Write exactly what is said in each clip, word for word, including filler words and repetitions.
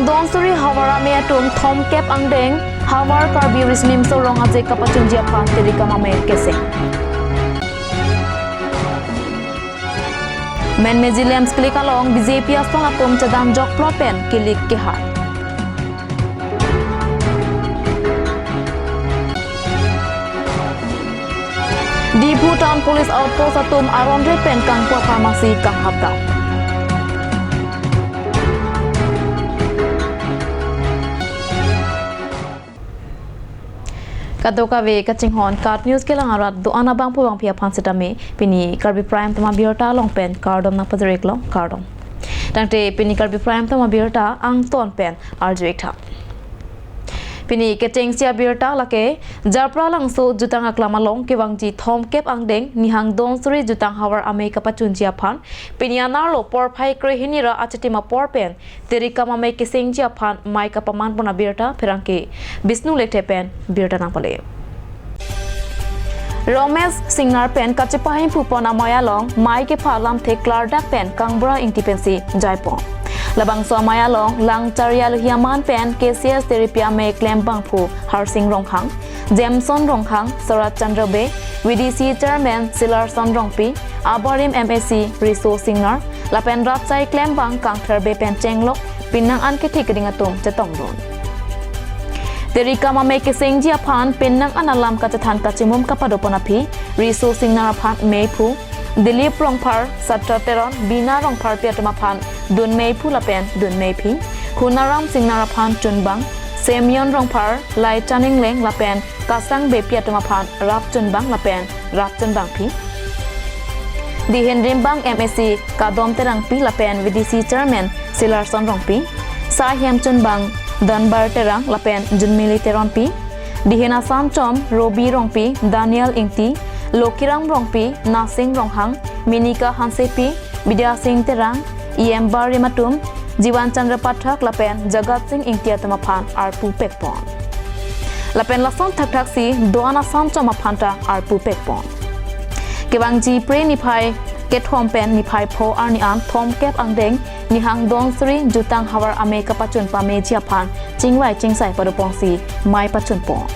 Donsuri havar amei atum thomkep angdeng havar Karbi Riso Nimso Rong Aje kapachunji aphan Terikam Amei keseng. Menmeji LAMPS kilik along B J P asong atum chedan jokplot pen kilik kehai. Diphu Town Police Outpost atum aron re pen kangpu apharmacy kanghap dam. Kadokave kachinghon KAT News kelang arat do-an abangphu bangphi aphan sitame pini Karbi Prime Time abirta along pen kardom nangpajir-iklo, kardom. Tangte pini Karbi Prime Time abirta angton pen arju-ik tha. Pini kechengsi abirta lake Japralangso jutang aklam along kevangji thomkep angdeng Nihang Donsuri jutang havar amei kapachunji aphan pini anerlo porphai krehini ra achitim apor pen Terikam Amei kesengji aphan mei kapaman pon abirta pherangke Bishnu Lekthe pen birta nangpale. Romesh Singnar pen kachepahemphu pon amei along mei kepha lamthe klardak pen Kangbura Ingti pensi jaipon. Labangso amei along Langchari alohi aman pen K C S Teripi Amei klembangphu Harsing Ronghang, Jameson Ronghang, Sarat Chandra Bey, V D C Chairman Silarson Rongpi, abarim M A C Riso Singnar, lapen rat asai klembang kangthir Bey pen chenglok pinnang an kethe keding atum chetongdun. Terikam Amei kesengji aphan pinnang an alam kachethan kachimum kapado pon aphi Riso Singnar aphan meiphu, Dilip Rongphar, Satra Teron, Bina Rongpharpi atum aphan dun meiphu lapen dun meiphi, Hunaram Singnar aphan chunbang, Simeon Rongphar, Laichan Ingleng lapen Kasang Beypi atum aphan rap chunbang lapen rap chunbangpi. Dihin rimbang M A C Kadom Terangpi lapen V D C Chairman Silarson Rongpi, saihem chunbang Danbar Terang lapen Junmili Teronpi, Dihin asanchom Robi Rongpi, Daniel Ingti, Lokiram Rongpi, Nasing Ronghang, Minika Hansepi, Bidya Sing Terang, E M barim atum, Jiwan Chandra Pathak lapen Jagat Sing Ingti atum aphan arpu pekpon. Lapen lason thakthaksi do-an asanchom aphanta arpu pekpon. Kevangji Phre niphai kethom pen niphai pho arni an thomkep angdeng Nihang Donsuri jutang havar amei kapachun pameji aphan chingvai chingsai padoponsi mei pachunpon.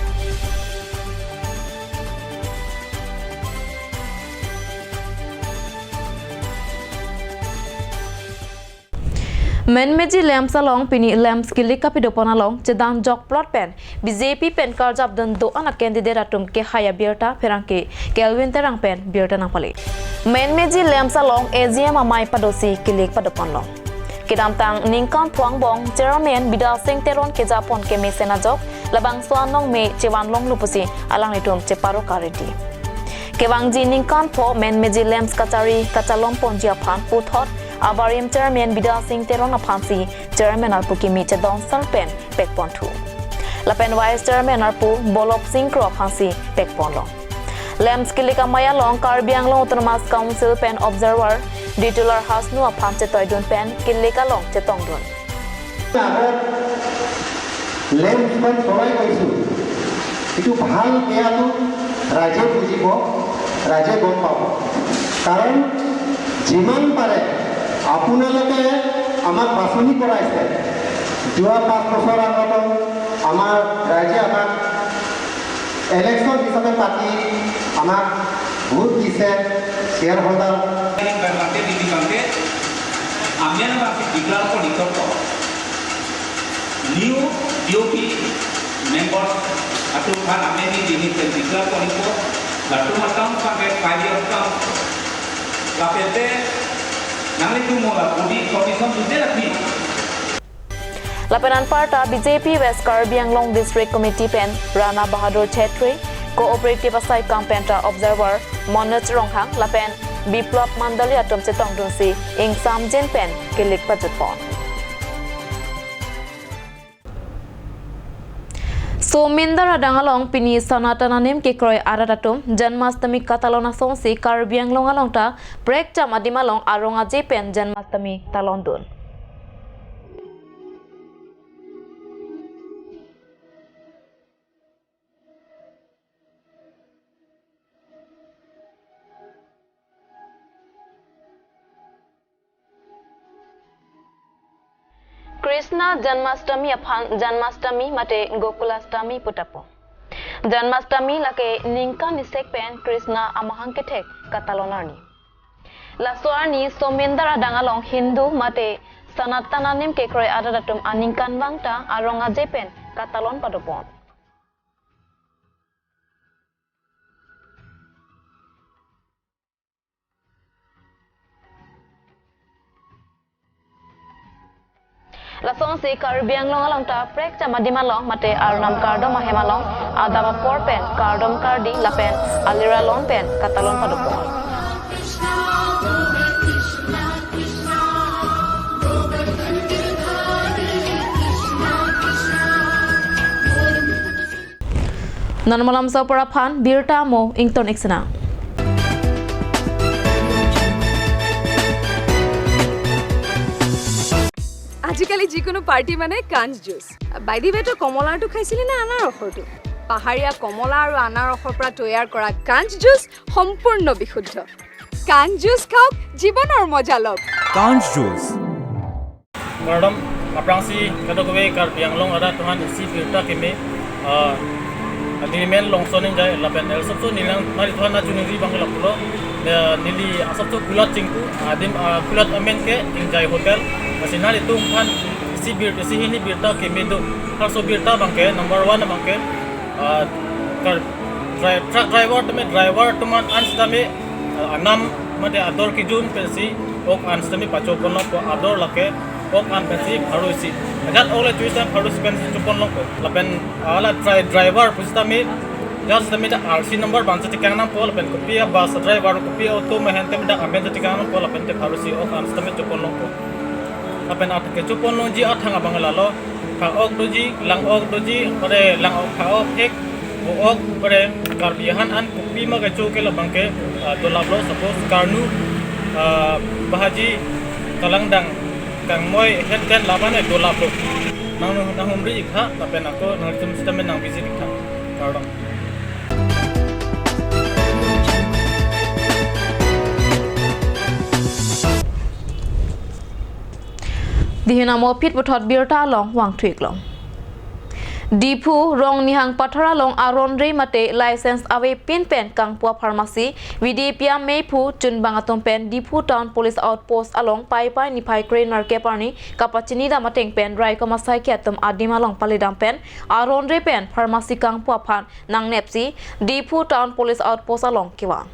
Menmeji LAMPS along pini LAMPS kilik kapidopon along chedan jokplot pen B J P pen karjapdun do-an a-candidate atum kehai abirta pherangke Kelvin Terang pen birta nangpale. Menmeji LAMPS along A G M amei padosi kilik padoponlo. Kedamtang ningkan pho angbong Chairman Bidya Sing Teron kejapon kemesen ajok labangso anong me chevan longlo pusi alanglitum cheparo karidi. Kevangji ningkan pho menmeji LAMPS kachari kachalom ponji aphan puthot abarim Chairman Bidya Sing Teron aphansi Chairman arpu kimi chedonsar pen pekponthu. Lapen Vice Chairman arpu Bolop Sing Kro aphansi pekponlo. LAMPS kilik amei along Karbi Anglong Autonomous Council pen observer Ditular Hasnu aphan chetoidun pen kilik along chetongdun. আগত লেম্পখন চলাই গৈছো, এইটো ভাল বেয়াটো ৰাইজে বুজিব, ৰাইজে গম পাব। কাৰণ যিমান পাৰে আপোনালোকে আমাক বাছনি কৰাইছে। যোৱা পাঁচ বছৰ আগতো আমাৰ ৰাইজে আমাক ইলেকশ্যন হিচাপে পাতি আমাক ভোট দিছে, share holder. Bangke, bangke, amen bangke declare ko diktor ko. New D O P member atum aphan amen ni dini pen declare ko diktor. Latum account bangke five year account. Lapente nanglitum mola body commission dute lagi. Lapen anparta B J P West Karbi Anglong District Committee pen Rana Bahadur Chhetri, Cooperative asaikam penta observer Manoj Ronghang lapen Biplab Mandali atum chetongdunsi ingsamjin pen kilik pajutpon. Somindar adang along pini Sanatan anim kekroi arat atum Janmashtami katalon asonsi Karbi Anglong along ta prekjam adim along arong aje pen Janmashtami talondun. Krishna Janmashtami aphan Janmashtami mate Gokulashtami pu tapo. Janmashtami lake ningkan isek pen Krishna amahang kethek katalon arni. Laso arni somindar adang along Hindu mate Sanatana nim kekroi arat atum aningkanvang ta arong aje pen katalon padopon. Lasonsi Karbi Anglong along ta prek jamadim along mate arnam kardom ahem along adap apor pen kardom kardi lapen aliralon pen katalon padopon. Non malom so pora phan birta mo ington iksena. আজিকালি যিকোনো পাৰ্টি মানে কাঞ্চ juice. By the ৱে, তই কমলাৰটো খাইছিলি নে আনাৰসৰটো? পাহাৰীয়া কমলা আৰু আনাৰসৰ পৰা তৈয়াৰ কৰা কাঞ্চ জুচ সম্পূৰ্ণ বিশুদ্ধ। কাঞ্চ জুচ খাওক, জীৱনৰ মজা লওক। Kanj Juice. Kardom, aphrangsi kadokave Karbi Anglong arat atum aphan isi birta keme, ah, agreement longson ingjai lapen el sopso nilang nari tuhan na chuniri bang lapulo, eh, neli asopso kulat chingku, adim, ah, kulat amen ke Ingjai Hotel, masi naritum aphan isi bir, isi hini birta keme do, harso birta bang ke, number one bang ke, ah, kar, dri-, truck driver tame driver atum aphan an sitame, ah, anam mate ador kijun pensi ok an sitame pachoponlongpo, ador lake ok an pensi pharo isi. Ajat ok le choisi tame pharo isi pensi choponlongpo. Lapen ala dri-, driver pusitame, ajat sitame ta R C number bang si tekang nangpo, lapen kopi a bus driver, kopi auto mehen tame ta amen si tekang nangpo, lapen te pharo isi ok an sitame choponlongpo. Lapen at kechoponlongji athang abang lalo, pha ok doji, lang ok doji, ore lang ok, pha ok thek, bo ok, ore Karbi ahan an kopi ma kecho ke labang ke, ah, dolaplo, suppose karnu, ah, bahaji, kalangdang, kangmoi, het ten laban e dolaplo. Nang, nanghumri ik tha, lapen ako nangtum sitame nang visit ik tha. Kardom. Dihun amo phit puthot birta along vangthu iklong. Diphu Rongnihang Pathar along aron re mate license avepin pen kangpu apharmacy V D P amei aphu chunbang atum pen Diphu Town Police Outpost along Paipai niphai kre-nerkep arni kapachini dam ateng pen raikom asaikhi atum adim along paledam pen aron re pen pharmacy kangpu aphan nangnepsi Diphu Town Police Outpost along kevang.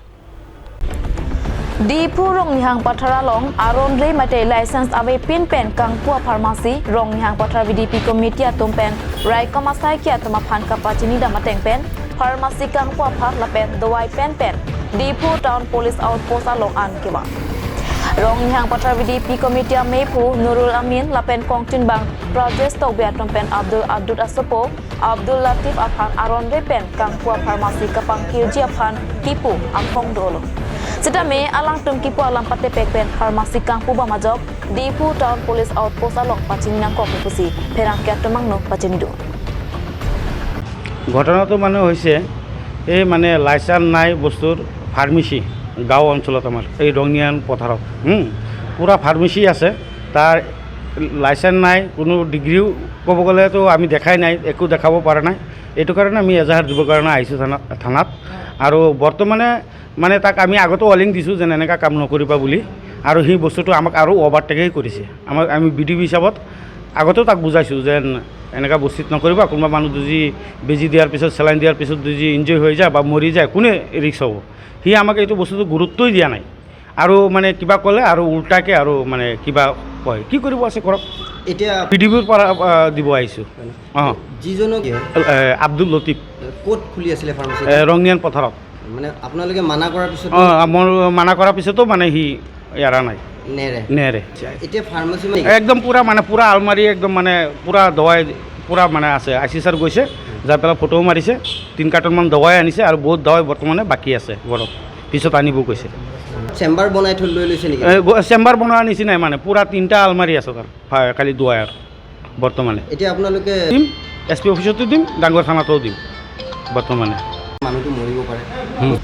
Diphu Rongnihang Pathar along aron re mate license avepin pen kangpu apharmacy Rongnihang Pathar V D P committee atum pen raikom asaikhi atum aphan kapachini dam ateng pen pharmacy kangpu aphan lapen dawai pen pen Diphu Town Police Outpost along an kevang. Rongnihang Pathar V D P committee amei aphu Nurul Amin lapen kongchunbang Brajesh Tokbi atum pen Abdul Adut asopo Abdul Latif aphan aron re pen kangpu apharmacy kapangkirji aphan kipu aphong dolo. Sitame alangtum kipu alam patepek pen pharmacy kangpu bam ajok Diphu Town Police Outpost along pachini nangkok pusi pherangke atum angno pachini do. ঘটনাটো মানে হৈছে, এই মানে লাইচেন্স নাই বস্তুৰ ফাৰ্মাচী গাঁও অঞ্চলত আমাৰ এই ৰঙিয়ান পথাৰত, হুম, পূৰা ফাৰ্মাচী আছে, তাৰ লাইচেন্স নাই, কোনো ডিগ্ৰীও ক'ব গ'লেতো আমি দেখাই নাই, একো দেখাব পৰা নাই। এইটো কাৰণে আমি এজাহাৰ দিবৰ কাৰণে আহিছোঁ থানা, থানাত। আৰু বৰ্তমানে মানে তাক আমি আগতে ৱাৰ্ণিং দিছোঁ যেন এনেকুৱা কাম নকৰিবা বুলি, আৰু সেই বস্তুটো আমাক আৰু অভাৰটেকেই কৰিছে। আমাক, আমি বি ডি পি হিচাপত আগতেও তাক বুজাইছোঁ যেন এনেকুৱা বস্তিত নকৰিবা, কোনোবা মানুহ যদি বেজি দিয়াৰ পিছত, চেলাইন দিয়াৰ পিছত যদি ইনজুৰি হৈ যায় বা মৰি যায়, কোনে ৰিস্ক হ'ব? সি আমাক এইটো বস্তুটো গুৰুত্বই দিয়া নাই। আৰু মানে কিবা ক'লে আৰু উল্টাকে আৰু মানে কিবা কয়। কি কৰিব আছে কৰক। এতিয়া পি ডি বিৰ পৰা, আহ, দিব আহিছোঁ। হয় নেকি? অ। যিজনক কি হয়? এ, আব্দুল লতিফ। ক'ত খুলি আছিলে ফাৰ্মাচী? এ, ৰঙিয়ান পথাৰত। মানে আপোনালোকে মানা কৰাৰ পিছত অ, মই মানা কৰাৰ পিছতো মানে সি এৰা নাই। নেৰে? নেৰে। আচ্ছা, এতিয়া ফাৰ্মাচী মানে একদম পুৰা মানে পুৰা আলমাৰী একদম মানে পুৰা দৱাই পুৰা মানে আছে। আই চি ছাৰ গৈছে, যাই পেলাই ফটো মাৰিছে, তিনি কাৰ্টনমান দৱাই আনিছে আৰু বহুত দৱাই বৰ্তমানে বাকী আছে ঘৰত, পিছত আনিব কৈছে। চেম্বাৰ বনাই থৈ লৈ লৈছে নেকি? এ, গ-, চেম্বাৰ বনোৱাৰ নিচিনাই মানে, পুৰা তিনিটা আলমাৰী আছে তাৰ, ফা-, খালি দৱাই আৰু বৰ্তমানে। এতিয়া আপোনালোকে দিম, এছ পি অফিচতো দিম, ডাঙৰ থানাতো দিম বৰ্তমানে। মানুহটো মৰিব পাৰে। হুম।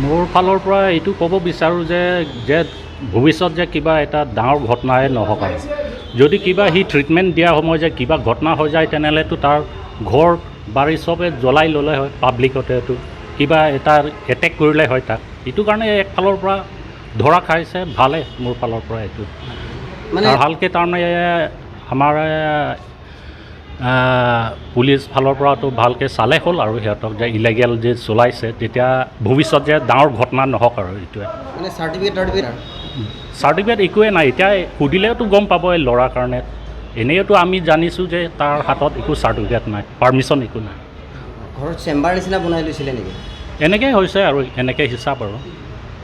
মোৰ ফালৰ পৰা এইটো ক'ব বিচাৰোঁ যে, যে ভৱিষ্যত যে কিবা এটা ডাঙৰ ঘটনাই নহওক আৰু। যদি কিবা সি ট্ৰিটমেণ্ট দিয়া সময় যে কিবা ঘটনা হৈ যায়, তেনেহ'লেতো তাৰ ঘৰ বাৰী চবে জ্বলাই ল'লে হয়, পাব্লিকতে এইটো কিবা এটা এটেক কৰিলে হয় তাক। এইটো কাৰণে একফালৰ পৰা ধৰা খাইছে, ভালে মোৰ ফালৰ পৰা এইটো। মানে আৰু ভালকৈ তাৰমানে আমাৰ আহ, পুলিচ ফালৰ পৰাতো ভালকৈ চালে হ'ল আৰু সিহঁতক যে ইলিগেল যে চলাইছে, তেতিয়া ভৱিষ্যত যে ডাঙৰ ঘটনা নহওক আৰু এইটোৱে। মানে চাৰ্টিফিকেট টাৰ্টিফিকেট চাৰ্টিফিকেট একোৱে নাই, এতিয়া সুধিলেতো গম পাব এই ল'ৰাৰ কাৰণে। এনেইতো আমি জানিছোঁ যে তাৰ হাতত একো চাৰ্টিফিকেট নাই, পাৰ্মিশ্যন একো নাই। ঘৰত চেম্বাৰ নিচিনা বনাই লৈছিলে নেকি? এনেকৈ হৈছে আৰু, এনেকৈ হিচাপ আৰু।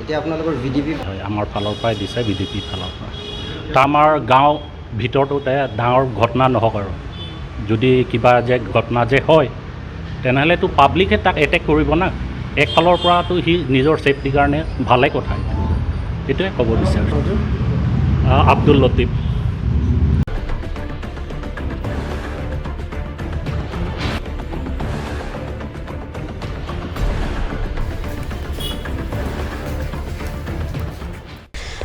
এতিয়া আপোনালোকৰ ভি ডি পি হয়, আমাৰ ফালৰ পৰাই দিছে, ভি ডি পি ফালৰ পৰা। তাৰ আমাৰ গাঁও ভিতৰতে ডাঙৰ ঘটনা নহওক আৰু। যদি কিবা যে ঘটনা যে হয়, তেনেহ'লেতো পাব্লিকে তাক এটেক কৰিব না। একফালৰ পৰাতো সি নিজৰ ছেফটিৰ কাৰণে ভালে কথা। এইটোৱে ক'ব বিচাৰোঁ। আহ, আব্দুল Latif.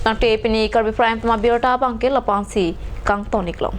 Nangte pini Karbi Prime Time abirta abangke lapu-ansi kangton-iklong.